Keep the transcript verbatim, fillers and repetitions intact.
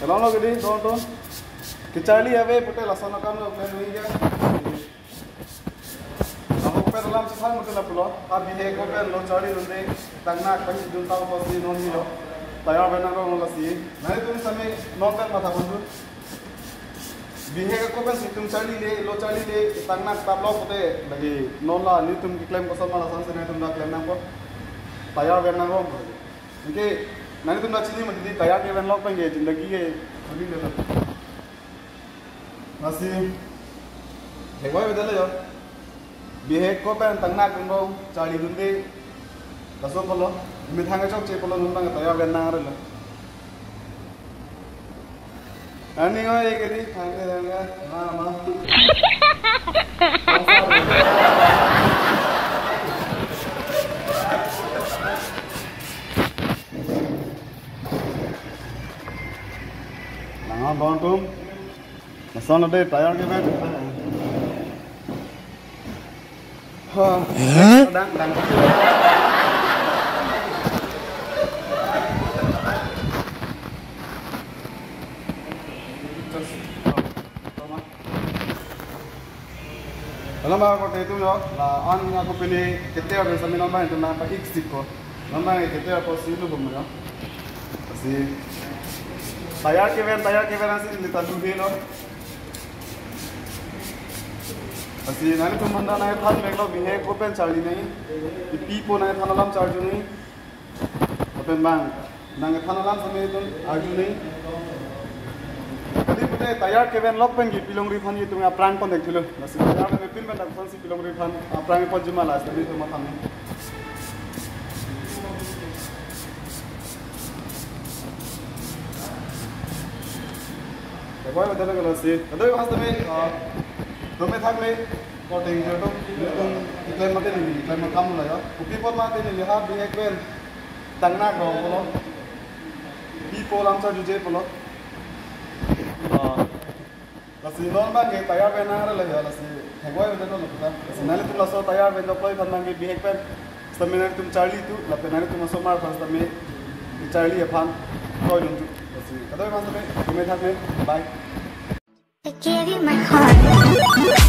Hello, lo gidi, don don. Kecharli ave pute lason akam lo plan hui ya. Ahok pen alam sesang mungkin apa lo? Abi he ko pen lo charli dunde, tangnak pen dun tau pasi non hilo. Tayar pen nang rong lo lasi. Nanglitum sami non pen matha pon dun. Bihek ako pen si itum charlile, lo charlile, tangnak tap lo pute, lake non la nelitum keklem koson ma lason si nanglitum ta klem nangpo. Tayar pen nang rong. Anke nanglitum ta chini mati di tayar kevan lok pen ke jindagi ke thuli le. Lasi, hegoi beda le yo. Bihek ako pen tangnak dun charli dunde. Laso pulo, methang chokche pulo non bang tayar pen nang relo. Ani ngoi ke di, thang ke thang ke, ma ma. Nang bong tum. Lason lo de tayar kevan. Ha. Dang, dang. Alam ba ko te tu yo, la an ako pini kete pen sami non bang itu na pa ik sik ko. Non bang kete ako si lu bom yo. Lasi tayar kevan, tayar kevan asi neli ta lu he lo. Lasi nanglitum manda nangthan vek lo bihek ako pen charli nangji. Ipi pu nangthan alam charju nangji. Lapen bang nangthan alam sami itum arju nangji. Kali pute tayar kevan lok pen ke pilongri aphan itum aphrang contact thulo. Lasi tayar pen pin pen dak aphan si pilongri aphan aphrang pon juma lasi itum matha nangji. Keboi betul kalau si. Kadoi mas tumi, ah, tumi thak le. Ko ting jo tum, tum iklem mate neli, iklem akam lo ya. Kopi apot mate neli ha bihek pen tangnak rong pulo. Pi pu alam charjuje pulo. Ah, lasi non bang ke tayar pen nang relo ya, lasi hegoi pen lo kita. Lasi nanglitum laso tayar pen dokloi aphan bang ke bihek pen sami nanglitum charli tu, lapen nanglitum osomar aphan sami charli aphan kroi dun tu. Lasi kadoi mas tumi, tumi thak le, bye. I give you my heart.